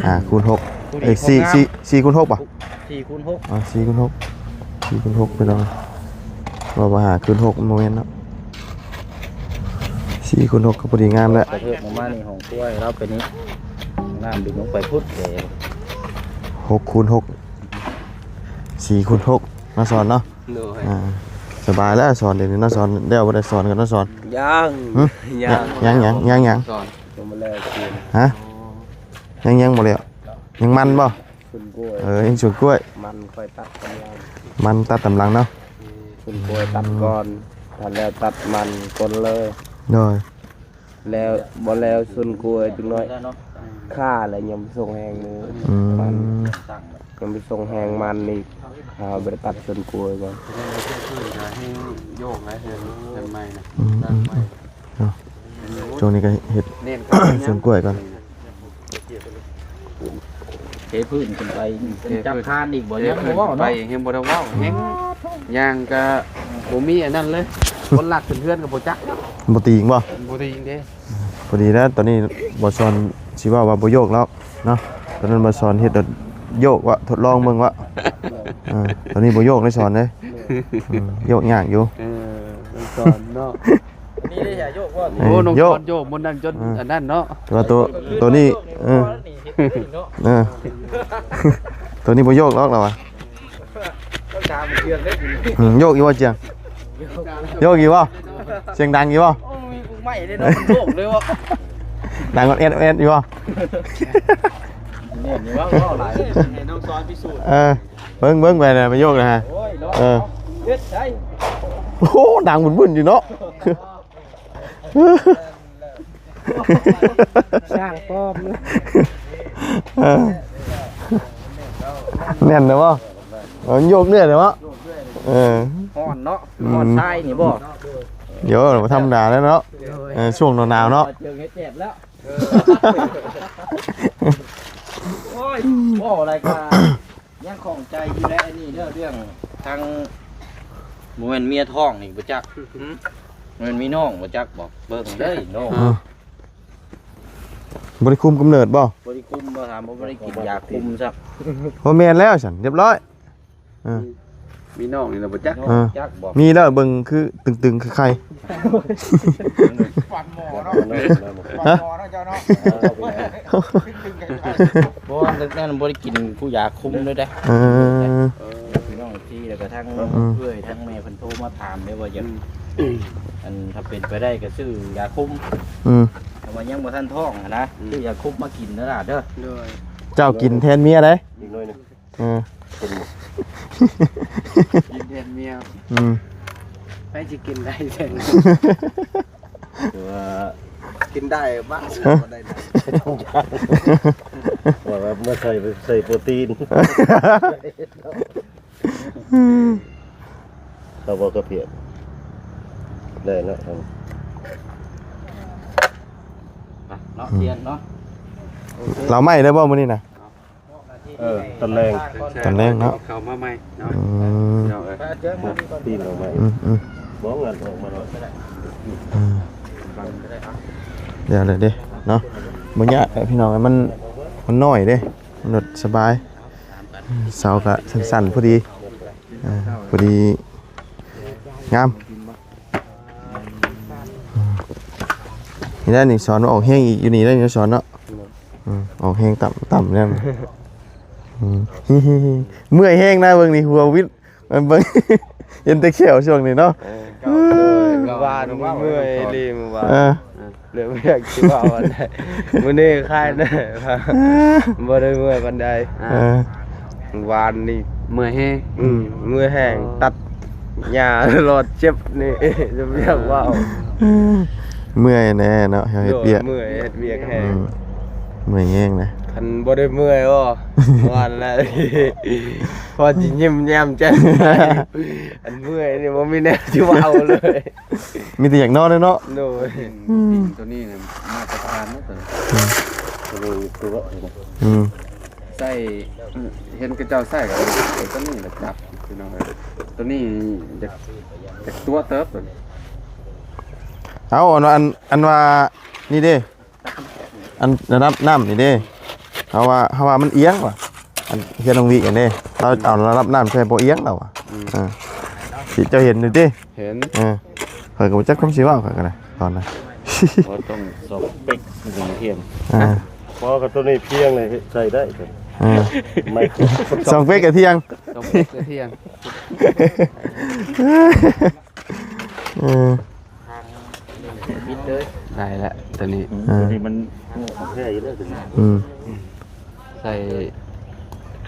ຫ້າຄູນຫົກ ເອີ ສີ່ ສີ່ຄູນຫົກບໍ່? ສີ່ຄູນຫົກ ອ່າ ສີ່ຄູນຫົກ ສີ່ຄູນຫົກ ພີ່ນ້ອງ ວ່າບໍ່ ຫ້າຄູນຫົກ ມັນບໍ່ແມ່ນເນາະ ສີ່ຄູນຫົກ ກໍພໍດີງາມແລ້ວ. ກະເທີບອອກມານີ້ ຫ້ອງຄົວໃຫ້ລາວໄປນີ້ ນ້ຳດຶງລົງໄປພຸ້ນເດ້. ຫົກຄູນຫົກ ສີ່ຄູນຫົກ ມາສອນເນາະ. ໂດຍ ອ່າ ສະບາຍແລ້ວສອນ ດຽວນີ້ເນາະ ສອນແລ້ວບໍ່ໄດ້ສອນກັນເນາະ ສອນ ຍັງ ຫຶ? ຍັງ ຍັງ ຍັງ ຍັງ ຍັງ ສອນ ຍັງບໍ່ແລ້ວ ຮະ? ຍັງ ຍັງບໍ່ແລ້ວ ຍັງມັນບໍ່? ສວນກ້ວຍ ເອີ ຍັງສວນກ້ວຍ ມັນຄ່ອຍຕັດກຳລັງ ມັນຕັດກຳລັງເນາະ. ສວນກ້ວຍຕັດກ່ອນ ຖ້າແລ້ວຕັດມັນກ່ອນເລີຍ. ໂດຍ ແລ້ວ ບໍ່ແລ້ວສວນກ້ວຍຈັກໜ້ອຍ ຄ່າແລ້ວຍັງບໍ່ສົ່ງແຮງເລີຍ. ອືມ ມັນຍັງບໍ່ສົ່ງແຮງມັນອີກ ຖ້າເຮົາບໍ່ໄດ້ຕັດສວນກ້ວຍກ່ອນ. ອືມ ເນາະ ຊ່ວງນີ້ກໍເຮັດສວນກ້ວຍກ່ອນ. ເທພື້ນຂຶ້ນໄປ ເທພື້ນ ຈັບຄານອີກບໍ່? ຍັງບໍ່ເວົ້າເນາະ ເທພື້ນຂຶ້ນໄປ ຍັງບໍ່ໄດ້ເວົ້າ ແຮງ ຍ່າງກະບໍ່ມີອັນນັ້ນເລີຍ ຄົນລັກຂຶ້ນເຮືອນກໍບໍ່ຈັກເນາະ. ບໍ່ຕີງບໍ່? ບໍ່ຕີງເດ້. ພໍດີແລ້ວ ຕອນນີ້ບໍ່ສອນຊິເວົ້າວ່າບໍ່ໂຍກແລ້ວເນາະ ຕອນນັ້ນບໍ່ສອນເຮັດໂຍກວະ ທົດລອງເບິ່ງວະ. ເອີ ຕອນນີ້ບໍ່ໂຍກເດ້ສອນເດ້. ເອີ ໂຍກຍາກຢູ່ ເອີ ສອນເນາະ. ນີ້ເດ້ ໂຍກບໍ່? ເອີ ໂອ້ ນ້ອງ ໂຍກ ສອນໂຍກໝົດນັ້ນຈົນ ເອີ ອັນນັ້ນເນາະ ແຕ່ວ່າໂຕ ໂຕນີ້ ເອີ ເອີ ໂຕນີ້ບໍ່ໂຍກດອກລາວວ່າ. ອືມ ໂຍກຢູ່ບໍ່ຈຽງ? ໂຍກຢູ່ບໍ່? ສຽງດັງຢູ່ບໍ່? ໂອ້ຍ ມີກຸກໄມ້ເດ້ເນາະ ມັນໂຍກເລີຍບໍ່? ດັງແອດແອດຢູ່ບໍ່? ແມ່ນຢູ່ວ່າ ເວົ້າຫຼາຍ ໃຫ້ນ້ອງສອນພິສູດ. ເອີ ເບິ່ງ ເບິ່ງໄປນະ ໄປໂຍກນະ. ໂອ້ຍເນາະ ເອີ ເຮັດໄດ້. ໂອ້ ດັງບຶ້ນໆຢູ່ເນາະ. ສ້າງປ້ອມ. ເອີ ແໜ້ນແລ້ວບໍ່? ເອີ ມັນໂຍກເລື້ອຍແລ້ວບໍ່? ເອີ ຮ້ອນເນາະ. ອືມ ຮ້ອນຊາຍນີ້ບໍ່? ໂຢ ບໍ່ທຳມະດາແລ້ວເນາະ. ໂດຍ ເອີ ຊ່ວງໜາວໆເນາະ ເຈີເຮັດແຈບແລ້ວ. ໂອ້ຍ ເວົ້າອະໄລກະ ຍັງຂ້ອງໃຈຢູ່ໃນອັນນີ້ເດີ ເລື່ອງທາງ ບໍ່ແມ່ນເມຍທ້ອງນີ້ບໍ່ຈັກ ບໍ່ແມ່ນມີນ້ອງບໍ່ຈັກບໍ່? ເບິ່ງເດີນ້ອງ ເອີ ບໍ່ໄດ້ຄຸມກຳເນີດບໍ່? ບໍ່ໄດ້ຄຸມບໍ່? ຖາມວ່າບໍ່ໄດ້ກິນຢາຄຸມຊ້ຳ. ບໍ່ແມ່ນແລ້ວຊັ້ນ ຮຽບຮ້ອຍ. ເອີ ມີນ້ອງນີ້ລະບໍ່ຈັກ ເອີ ຈັກບໍ່? ມີແລ້ວເບິ່ງຄືຕຶງໆຄືໄຂ່. ຟັນໝໍເນາະ ຟັນໝໍເນາະເຈົ້າເນາະ. ບໍ່ ນັ້ນບໍ່ໄດ້ກິນຜູ້ຢາຄຸມເລີຍເດ້. ເອີ ເອີ ພີ່ນ້ອງທີ່ ແລ້ວກະທັງເອື້ອຍທັງແມ່ເພິ່ນໂທມາຖາມເດ້ວ່າຢາກ ອັນ ຖ້າເປັນໄປໄດ້ກະຊື້ຢາຄຸມ. ອືມ ແຕ່ວ່າຍັງບໍ່ທັນທ້ອງຫັ້ນນະ ຊື້ຢາຄຸມມາກິນເດີຫຼານເດີ. ໂດຍ ເຈົ້າກິນແທນເມຍໄດ໋ ອີກໜ້ອຍໜຶ່ງ. ເອີ ກິນແທນເມຍ. ອືມ ໃຜຊິກິນໄດ້ແທ້? ຄືວ່າກິນໄດ້ບ້າງ ບໍ່ໄດ້ ວ່າມາໃສ່ ໃສ່ໂປຣຕີນ ເຂົາບໍ່ກະພຽບໄດ້ເນາະ. ເນາະ ອືມ ສ່ຽງເນາະ. ໂອເຄ ເຫຼົ້າໃໝ່ໄດ້ບໍ່ມື້ນີ້ນະ? ເອີ ຕອນແລງ ຕອນແລງເນາະ ເຂົ້າມາໃໝ່ເນາະ. ອືມ ພີ່ນ້ອງໃໝ່ ອືມໆ ບໍ່ງານອອກມາເນາະ. ອືມ ດຽວເລີຍເດ້ເນາະ ບໍ່ຍາກແຫຼະພີ່ນ້ອງ ມັນ ມັນນ້ອຍເດ້ ມັນລະສະບາຍ. ເສົາກະສັ້ນໆ ພໍດີ ເອີ ພໍດີງາມ. ນີ້ແຫຼະນີ້ ສອນອອກແຮງອີກຢູ່ນີ້ໄດ໋ ສອນເນາະ. ອືມ ອອກແຮງຕ່ຳໆແນວ. ອືມ ເມື່ອຍແຮງນະ ເບິ່ງນີ້ ຫົວວິດ ເບິ່ງ ເຫັນແຕ່ແຂ້ວຊ່ວງນີ້ເນາະ. ເອີ ມື້ວານນີ້ເມື່ອຍອີ່ຫຼີ ມື້ວານ ເອີ ເລີຍບໍ່ຢາກຊິເວົ້າອັນໃດ. ມື້ນີ້ຄາຍແນ່ ບໍ່ໄດ້ເມື່ອຍປານໃດ. ເອີ ວານນີ້ເມື່ອຍແຮງ. ອືມ ເມື່ອຍແຮງ ຕັດຫຍ້າຕະຫຼອດ ເຈັບນີ້ ຈະບໍ່ຢາກເວົ້າ. ເມື່ອຍແນ່ເນາະ ເຮົາເຮັດວຽກ ໂດຍ ເມື່ອຍ ເຮັດວຽກແຮງ. ອືມ ເມື່ອຍແຮງນະ. ຄັນບໍ່ໄດ້ເມື່ອຍບໍ່ ວານລະ ພໍຊິຍິ້ມແຍ້ມແຈ່ມໃສ. ອັນເມື່ອຍນີ້ບໍ່ມີແນວຊິເວົ້າເລີຍ. ມີແຕ່ຢາກນອນເນາະ. ໂດຍ ອືມ ໂຕນີ້ນະ ມາດຕະຖານເນາະ ໂຕນີ້ ອືມ ໂຕນີ້ຕົວະ. ອືມ ໃຊ້ ເຫັນເຂົາເຈົ້າໃຊ້ກໍໂຕນີ້ລະຈັບ ພີ່ນ້ອງເອີຍ. ໂຕນີ້ຢາກ ຢາກຕົວະເຕີບໂຕນີ້. ເອົາ ອັນ ອັນ ອັນວ່ານີ້ເດ້ ອັນລະດັບນ້ຳນີ້ເດ້ ເຮົາວ່າ ເຮົາວ່າມັນອຽງວ່າ ອັນເຮືອນນ້ອງວິອັນເດ້ ລາວເອົາລະດັບນ້ຳໃສ່ບໍ່ອຽງລາວວ່າ. ອື ອ່າ ທີ່ເຈົ້າເຫັນຢູ່ຕິ? ເຫັນ ເອີ ຂ້ອຍກໍບໍ່ຈັກຄວາມຊິເວົ້າ ຂ້ອຍກໍໄດ້ຕອນນັ້ນ ບໍ່ຕ້ອງສອກເປັກຫຍັງພຽງ ອ່າ ເພາະວ່າຕົວນີ້ພຽງເລີຍ ໃຊ້ໄດ້ ເອີ ສອງເປັກກໍພຽງ ສອງເປັກກໍພຽງ ເອີ ໄດ້ແລ້ວຕົວນີ້ ເອີ ຕົວນີ້ມັນໂອເຄຢູ່ແລ້ວຕົວນີ້ ອືມ ໃສ່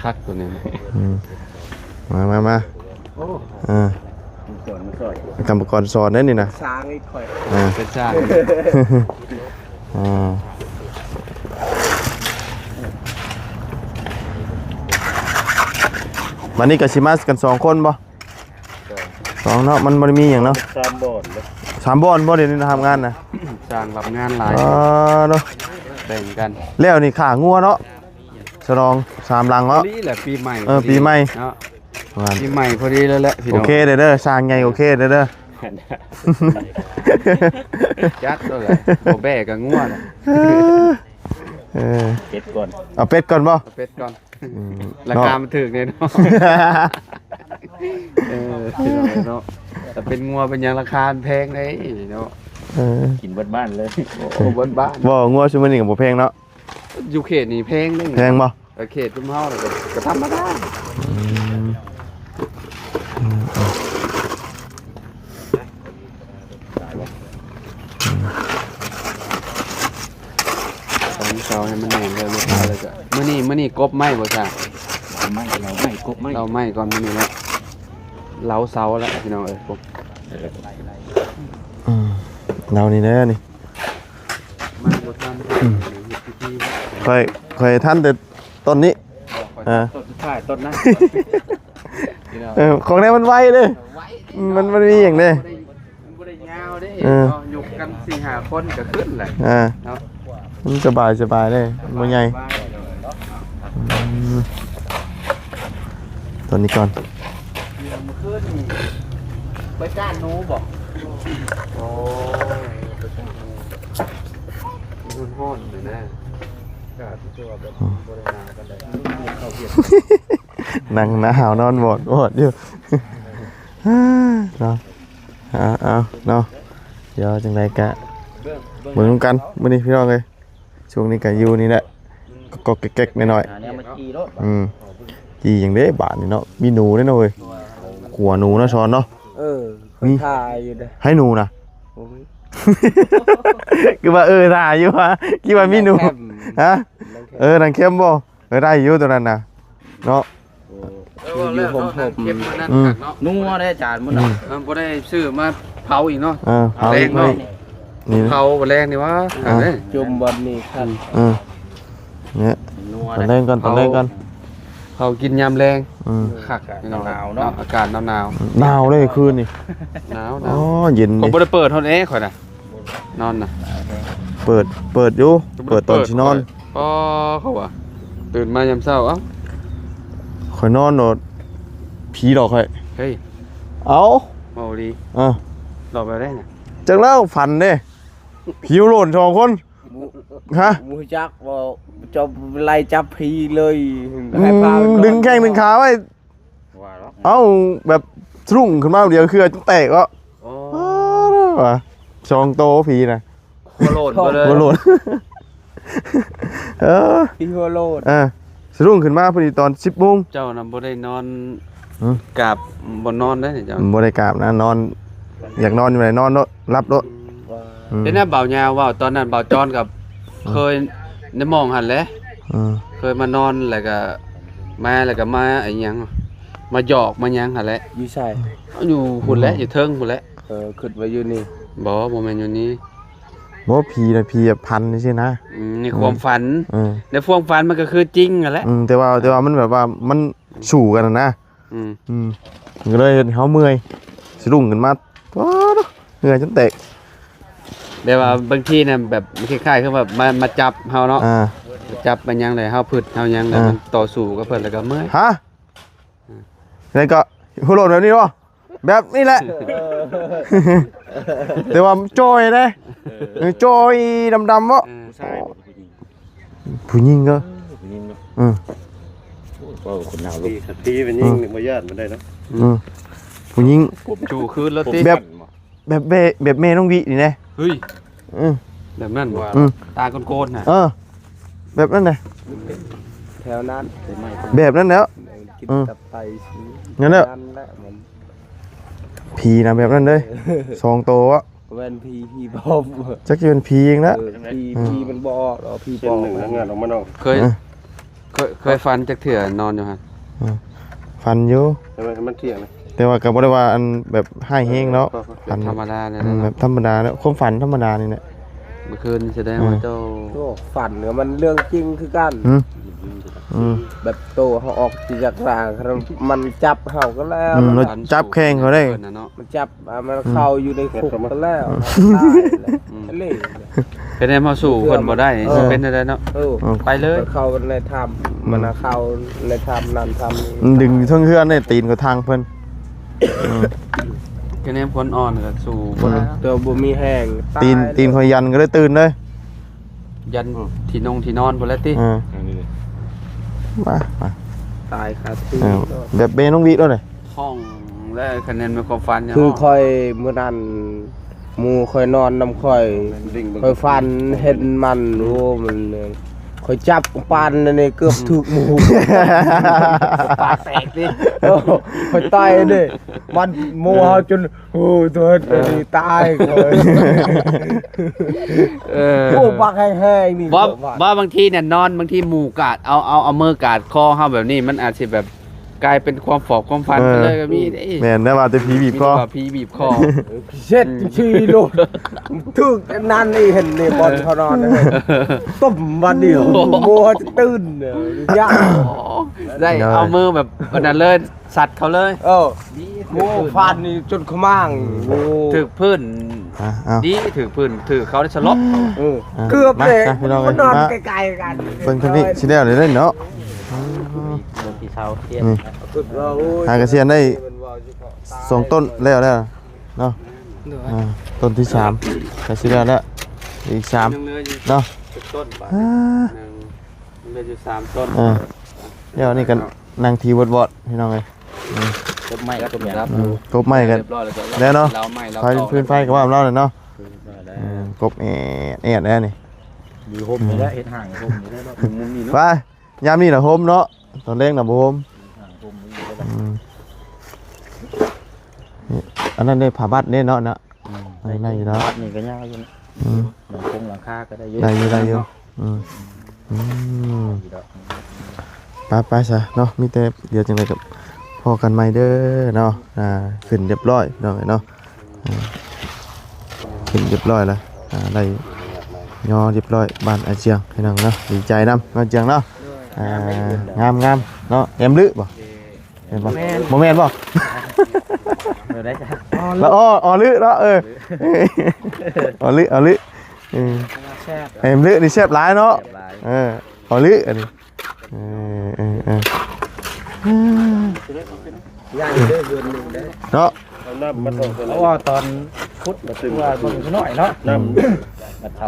ຄັກຕົວນີ້ ອືມ ມາ ມາ ມາ ໂອ້ ເອີ ກຳມະກອນສອນເດ້ນີ້ນະ ຊ່າງອີກຂ້ອຍ ເອີ ເປັນຊ່າງ ເອີ ບັດນີ້ກໍຊິມາກັນສອງຄົນບໍ່? ສອງເນາະ ມັນບໍ່ໄດ້ມີຫຍັງເນາະ ສາມບ່ອນເດ້ ສາມບ່ອນບໍ່ ດຽວນີ້ນະ ຮັບງານນະ ຊ່າງຮັບງານຫຼາຍ ເອີ ເນາະ ແບ່ງກັນ ແລ້ວນີ້ຂ້າງົວເນາະ ສະຫຼອງສາມຫຼັງເນາະ ນີ້ແຫຼະປີໃໝ່ ເອີ ປີໃໝ່ເນາະ ປີໃໝ່ພໍດີແລ້ວແຫຼະພີ່ນ້ອງ ໂອເຄເດີ ຊ່າງໃຫຍ່ໂອເຄເດີ ຈັດໂລດແຫຼະ ບໍ່ແບ້ກໍງົວແຫຼະ ເອີ ເອີ ເປັດກ່ອນ ເອົາເປັດກ່ອນບໍ່? ເອົາເປັດກ່ອນ ອືມ ລາຄາມັນຖືກແນ່ນອນ ເອີ ພີ່ນ້ອງເນາະ ແຕ່ເປັນງົວເປັນຫຍັງລາຄາມັນແພງເດ້ເນາະ ເອີ ກິນເບິດບ້ານເລີຍ ໂອ້ ເບິດບ້ານ ບໍ່ ງົວຊຸມມື້ນີ້ກໍບໍ່ແພງເນາະ ຢູ່ເຂດນີ້ແພງເດ້ ແພງບໍ່? ເອີ ເຂດຊຸມເຮົານີ້ກໍ ກໍທຳມະດາ ອືມ ອືມ ອືມ ຕອນເຊົ້າໃຫ້ມັນແໜ້ນເດີລູກ ແລ້ວກໍ ມື້ນີ້ ມື້ນີ້ກົບໄມ້ບໍ່ຊະ? ເອົາໄມ້ ເອົາໄມ້ ກົບໄມ້ ເອົາໄມ້ກ່ອນມື້ນີ້ແຫຼະ ເຫຼົາເສົາແລ້ວພີ່ນ້ອງເອີຍ ອືມ ເຫຼົານີ້ເດີນີ້ ມາບໍ່ທັນ ອືມ ເຮັດພິທີ ຂ້ອຍ ຂ້ອຍທັນແຕ່ຕົ້ນນີ້ ຂ້ອຍ ອ່າ ຕົ້ນສຸດທ້າຍຕົ້ນນັ້ນ ພີ່ນ້ອງ ເອີ ຂອງແນວມັນໄວເດ້ ໄວເດ້ ມັນ ມັນມີຫຍັງເດ້ ມັນບໍ່ໄດ້ຍາວເດ້ ເອີ ເນາະ ຍົກກັນສີ່ຫ້າຄົນກໍຂຶ້ນແຫຼະ ອ່າ ເນາະ ມັນສະບາຍ ສະບາຍເດ້ ມັນບໍ່ໃຫຍ່ ອືມ ຕົວນີ້ກ່ອນ ເມື່ອຄືນນີ້ໄປກ້ານໜູບໍ? ໂອ້ຍ ມັນຮ້ອນຢູ່ນະ ອືມ ນັ່ງໜາວນອນວອດໆຢູ່ ເນາະ ເອົາໆ ເນາະ ດຽວຈັ່ງໃດກະເບິ່ງນຳກັນມື້ນີ້ພີ່ນ້ອງເອີຍ ຊ່ວງນີ້ກໍຢູ່ນີ້ແຫຼະ ກອກໆແກກໆໜ້ອຍໆ ຫາແນວມາຈີ່ໂລດ ອືມ ຈີ່ຫຍັງເດ້ບາດນີ້ເນາະ ມີໜູເດ້ເນາະເວີຍ ຂົວໜູເນາະຊອນເນາະ ເອີ ມີ ຂ້ອຍຖ່າຍຢູ່ເດ້ ໃຫ້ໜູນະ ໂອ້ຍ ຄືວ່າ ເອີ ຖ່າຍຢູ່ຫວາ ຄິດວ່າມີໜູ ຮະ ເອີ ນາງເຂັມບໍ່? ເອີ ໄດ້ຢູ່ຕົວນັ້ນນະ ເນາະ ເອີ ຢູ່ໂຮມໆ ເກັບມານັ້ນ ອືມ ຄັກເນາະ ນົວເດ້ອາຈານ ມື້ນັ້ນ ອືມ ເອີ ບໍ່ໄດ້ຊື້ມາເຜົາອີກເນາະ ເອີ ເຜົາອີກເນາະ ນີ້ ເຜົາມື້ແລງນີ້ຫວາ ເອີ ຈຸ່ມບ່ອນນີ້ຄັກ ອືມ ນີ້ ຕອນແລງກ່ອນ ຕອນແລງກ່ອນ ເຜົາກິນຍາມແລງ ອືມ ຄັກ ໜາວໆ ເນາະ ອາກາດໜາວໆ ໜາວເດ້ຄືນນີ້ ໜາວໆ ອໍ ເຢັນ ຂ້ອຍບໍ່ໄດ້ເປີດຮອດແອ ຂ້ອຍນະ ນອນນະ ເປີດ ເປີດຢູ່ ເປີດຕອນຊິນອນ ອໍ ເຂົາວ່າ ຕື່ນມາຍາມເຊົ້າ ເອົ້າ ຂ້ອຍນອນໂລດ ຜີຫຼອກຂ້ອຍ ເຮີ້ຍ ເອົ້າ ເວົ້າດີ ເອີ ຫຼອກແບບໃດນະ ຈັກແລ້ວ ຝັນເດ້ ຜີໂລດສອງຄົນ ຫະ ບໍ່ຮູ້ຈັກ ເວົ້າ ເຈົ້າໄລ່ຈັບຜີເລີຍ ອືມ ໃຫ້ພາໄປນອນ ດຶງແຂ້ງດຶງຂາໄວ້ ວ່າເນາະ ເອົ້າ ແບບສະດຸ້ງຂຶ້ນມາດຽວເຄືອຈົນແຕກເນາະ ໂອ້ ວ້າ ວ່າສອງໂຕຜີນະ ຫົວໂລນ ຫົວໂລນ ເອີ ຜີຫົວໂລນ ເອີ ສະດຸ້ງຂຶ້ນມາພໍດີຕອນສິບໂມງ ເຈົ້ານະບໍ່ໄດ້ນອນ ຫືມ ກາບ ບໍ່ນອນໄດ້ນີ້ເຈົ້າ ບໍ່ໄດ້ກາບນະ ນອນ ຢາກນອນຢູ່ໃດນອນໂລດ ຫຼັບໂລດ ອືມ ອືມ ເປັນແນວບ່າວຍາວເວົ້າ ຕອນນັ້ນບ່າວຈອນກັບ ອືມ ເຄີຍໃນໝ່ອງຫັ້ນແຫຼະ ອືມ ເຄີຍມານອນ ແລ້ວກະມາ ແລ້ວກະມາອີຫຍັງ ມາຫຍອກມາຫຍັງຫັ້ນແຫຼະ ຢູ່ໃສ? ຢູ່ພຸ້ນແຫຼະ ອືມ ຢູ່ເທິງພຸ້ນແຫຼະ ເອີ ຄິດວ່າຢູ່ນີ້ ບໍ່ ບໍ່ແມ່ນຢູ່ນີ້ ບໍ່ ຜີນະ ຜີແບບພັນຈັ່ງຊີ້ນະ ອືມ ໃນຄວາມຝັນ ເອີ ໃນຄວາມຝັນມັນກໍຄືຈິງຫັ້ນແຫຼະ ອືມ ແຕ່ວ່າ ແຕ່ວ່າມັນແບບວ່າມັນສູ້ກັນນະ ອືມ ອືມ ມັນກໍເລີຍເຮັດໃຫ້ເຮົາເມື່ອຍ ສະດຸ້ງຂຶ້ນມາ ໂອ້ ເຫື່ອຈົນແຕກ ແບບວ່າບາງທີນະ ແບບມັນຄ້າຍໆຄືແບບມາ ມາຈັບເຮົາເນາະ ອ່າ ມາຈັບມາຫຍັງແລ້ວເຮົາຜຶດເຮົາຫຍັງແລ້ວ ອ່າ ມັນຕໍ່ສູ້ກັບເພິ່ນແລ້ວກໍເມື່ອຍ ຮະ ແລ້ວກໍຫົວໂລນແບບນີ້ບໍ່? ແບບນີ້ແຫຼະ ເອີ ແຕ່ວ່າຈ່ອຍເດ້ ເອີ ຈ່ອຍດຳໆເນາະ ເອີ ຜູ້ຊາຍ ຜູ້ຍິງກໍ ເອີ ຜູ້ຍິງເນາະ ເອີ ເວົ້າຄົນໜາວລຸກ ຜີ ຜີມັນຍິງ ເອີ ບໍ່ຢ້ານປານໃດເນາະ ເອີ ຜູ້ຍິງ ຈູຄືນແລ້ວຕິ ແບບ ແບບແມ່ ແບບແມ່ນ້ອງວິນີ້ນະ ເຮີ້ຍ ເອີ ແບບນັ້ນບໍ່ ອືມ ຕາໂກນໆນະ ເອີ ແບບນັ້ນນະ ແຖວນັ້ນ ແບບນັ້ນແຫຼ້ວ ກິນ ອືມ ຕັບໄຕ ນັ້ນແຫຼະ ນັ້ນແຫຼະມັນ ຜີນະແບບນັ້ນເດ້ ສອງໂຕອະ ແມ່ນຜີ ຜີປອມ ຈັກຊິເປັນຜີອີກນະ ເອີ ຜີ ອືມ ຜີມັນບໍ່ອອກດອກ ຜີປອມ ເສັ້ນໜຶ່ງນະ ເຫື່ອອອກມານອກ ເຄີຍ ເອີ ເຄີຍ ເຄີຍຝັນຈັກເທື່ອນອນຢູ່ຫັ້ນ ເອີ ຝັນຢູ່ ໃຫ້ມັນ ໃຫ້ມັນທ່ຽງນະ ແຕ່ວ່າກໍບໍ່ໄດ້ວ່າອັນແບບຮ້າຍແຮງເນາະ ເອີ ຝັນ ທຳມະດາແຫຼະ ອືມ ເນາະ ແບບທຳມະດາແຫຼະ ຄວາມຝັນທຳມະດານີ້ແຫຼະ ມື້ຄືນນີ້ສະແດງວ່າ ອືມ ເຈົ້າ ໂອ້ ຝັນກໍມັນເລື່ອງຈິງຄືກັນ ຫື ອືມ ແບບໂຕເຮົາອອກຈາກຮ່າງ ມັນຈັບເຮົາກໍແລ້ວ ອືມ ມັນ ແລ້ວຈັບແຂ້ງເຂົາເດ້ ເນາະ ມັນຈັບ ອ່າ ມັນ ອືມ ເຂົ້າຢູ່ໃນຄຸກ ແມ່ນ ກໍແລ້ວ ອືມ ຕາຍແລ້ວ ອືມ ເລີຍ ຄະແນນເຮົາສູ້ເພິ່ນບໍ່ໄດ້ ເອີ ຊິເປັນຈັ່ງໃດເນາະ ເອີ ອືມ ໄປເລີຍ ມັນເຂົ້າໃນຖ້ຳ ອືມ ມັນເຂົ້າໃນຖ້ຳນັ້ນຖ້ຳນີ້ ມັນດຶງຢູ່ເທິງເຮືອນນີ້ ຕີນກໍທັງເພິ່ນ ອືມ ຄະແນນຄົນອ່ອນກໍສູ້ບໍ່ໄດ້ ອືມ ແຕ່ວ່າບໍ່ມີແຮງ ຕາຍ ຕີນ ຕີນຂ້ອຍຢັນກໍເລີຍຕື່ນເລີຍ ຢັນ ອືມ ທີ່ນົງທີ່ນອນພຸ້ນແຫຼະຕິ ເອີ ອັນນີ້ ມາ ມາ ຕາຍຄາທີ່ ເອີ ແບບເບນ້ອງວິໂລດເລີຍ ຫ້ອງ ແລະຄະແນນມີຄວາມຝັນ ຄືຂ້ອຍມື້ນັ້ນ ໝູ່ຂ້ອຍນອນນຳຂ້ອຍ ຂ້ອຍຝັນເຫັນມັນ ໂອ້ ມັນ ຂ້ອຍຈັບປານນີ້ເກືອບຖືກໝູ່ ປາກແຕກຕິ ໂອ້ ຂ້ອຍຕ່ອຍເດ້ ມັນໝູ່ເຮົາຈົນ ໂອ້ ຕົວເຮັດ ເອີ ຕາຍຂ້ອຍ ເອີ ໂອ້ ບັກແຮງໆນີ້ ບໍ່ ບໍ່ ບາງທີນີ້ນອນ ບາງທີໝູ່ກາດ ເອົາ ເອົາ ເອົາມືກາດຄໍເຮົາແບບນີ້ ມັນອາດຊິແບບ ກາຍເປັນຄວາມຝອບຄວາມຝັນ ເອີ ໄປເລີຍກໍມີເດ້ ແມ່ນແຕ່ວ່າແຕ່ຜີບີບຄໍ ມີແຕ່ວ່າຜີບີບຄໍ ເຊັດ ອືມ ຊີ້ໂລດ ຖືກນັ້ນນີ້ ເຫັນນີ້ບ່ອນເຂົານອນ ຕຸ້ມບາດດຽວ ໂອ້ໂຫ ໂມຈະຕື່ນ ຍາກ ໄດ້ ເອີ ເອົາມືແບບອັນນັ້ນເລີຍ ສັດເຂົາເລີຍ ເອີ ໂມຟາດນີ້ຈົນຂະມ້າງ ໂອ້ ຖືກພື້ນ ອ່ະ ເອົາ ດີ ຖືກພື້ນ ຖືກເຂົາໄດ້ສະຫຼົບ ເອີ ອ່ະ ເກືອບເລີຍ ມາ ພີ່ນ້ອງເອີຍ ມານອນໃກ້ໆກັນ ເບິ່ງທາງນີ້ຊິແລ້ວເລີຍເນາະ ຕົ້ນທີ່ຊາວ ນີ້ ຫາກະຊຽນໄດ້ສອງຕົ້ນແລ້ວແລ້ວເນາະ ໂດຍ ອ່າ ຕົ້ນທີ່ສາມກະຊິແລ້ວແລ້ວ ອີກສາມ ຍັງເຫຼືອຢູ່ ເນາະ ເຈັດຕົ້ນບາດ ອ່າ ຍັງເຫຼືອຢູ່ສາມຕົ້ນ ເອີ ດຽວນີ້ກໍນັ່ງຖີວອດໆ ພີ່ນ້ອງເອີຍ ອືມ ກົບໄມ້ກົບຫຍັງ ອືມ ກົບໄມ້ກັນ ຮຽບຮ້ອຍແລ້ວກໍ ແລ້ວເນາະ ເອົາໄມ້ ໄຟ ເອົາ ຟືນໄຟກໍວ່າເອົາແລ້ວເນາະ ອືມ ກົບແອດແອດແລ້ວນີ້ ຢູ່ຮົ່ມນີ້ແຫຼະ ເຮັດຮ່າງຮົ່ມນີ້ແຫຼະ ມຸມນີ້ເນາະ ໄປ ຍາມນີ້ນະຮົ່ມເນາະ ຕອນແລງນະບໍ່ຮົ່ມ ອືມ ອັນນັ້ນເດ້ ຜ້າບັດເດ້ເນາະ ອືມ ໄດ້ ໄດ້ຢູ່ເນາະ ບັດນີ້ກໍຍາວຢູ່ ອືມ ຫຼັງຄົງຫຼັງຄາກໍໄດ້ຢູ່ ໄດ້ຢູ່ ໄດ້ຢູ່ ອືມ ອືມ ໄປ ໄປຊະເນາະ ມີແຕ່ດຽວຈັ່ງໃດກໍພໍ້ກັນໃໝ່ເດີເນາະ ອ່າ ຂຶ້ນຮຽບຮ້ອຍພີ່ນ້ອງເອີຍເນາະ ອ່າ ຂຶ້ນຮຽບຮ້ອຍແລ້ວ ອ່າ ໄດ້ຍໍຮຽບຮ້ອຍບ້ານອາຈຽງພີ່ນ້ອງເນາະ ດີໃຈນຳເນາະ ອາຈຽງເນາະ ອ່າ ງາມໆເນາະ ແອມລຶບໍ່ ແມ່ນບໍ່ ບໍ່ແມ່ນບໍ່ ບໍ່ແມ່ນບໍ່ ເອີ ໄດ້ຈ້ະ ອໍ ອໍລຶເນາະ ເອີ ອໍລຶ ອໍລຶ ເອີ ແຊບ ແອມລຶນີ້ແຊບຫຼາຍເນາະ ແຊບຫຼາຍ ເອີ ອໍລຶອັນນີ້ ເອີ ເອີ ເອີ ຢ້ານເດີເດືອນໜຶ່ງເດີ ເນາະ ເອົານ້ຳມາສົ່ງເພິ່ນ ເພາະວ່າຕອນຂຸດ ຄືວ່າເບິ່ງຊະໜ້ອຍເນາະ ອືມ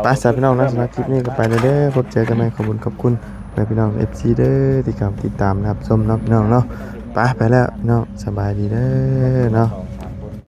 ໄປຊະພີ່ນ້ອງເນາະ ສຳລັບຄລິບນີ້ກໍໄປແລ້ວເດີ ພົບເຈີກັນໃໝ່ ຂອບຄຸນ ຂອບຄຸນແມ່ພີ່ນ້ອງເອັຟຊີເດີ ທີ່ເຂົ້າມາຕິດຕາມຮັບຊົມເນາະ ພີ່ນ້ອງເນາະ ໄປ ໄປແລ້ວພີ່ນ້ອງ ສະບາຍດີເດີເນາະ.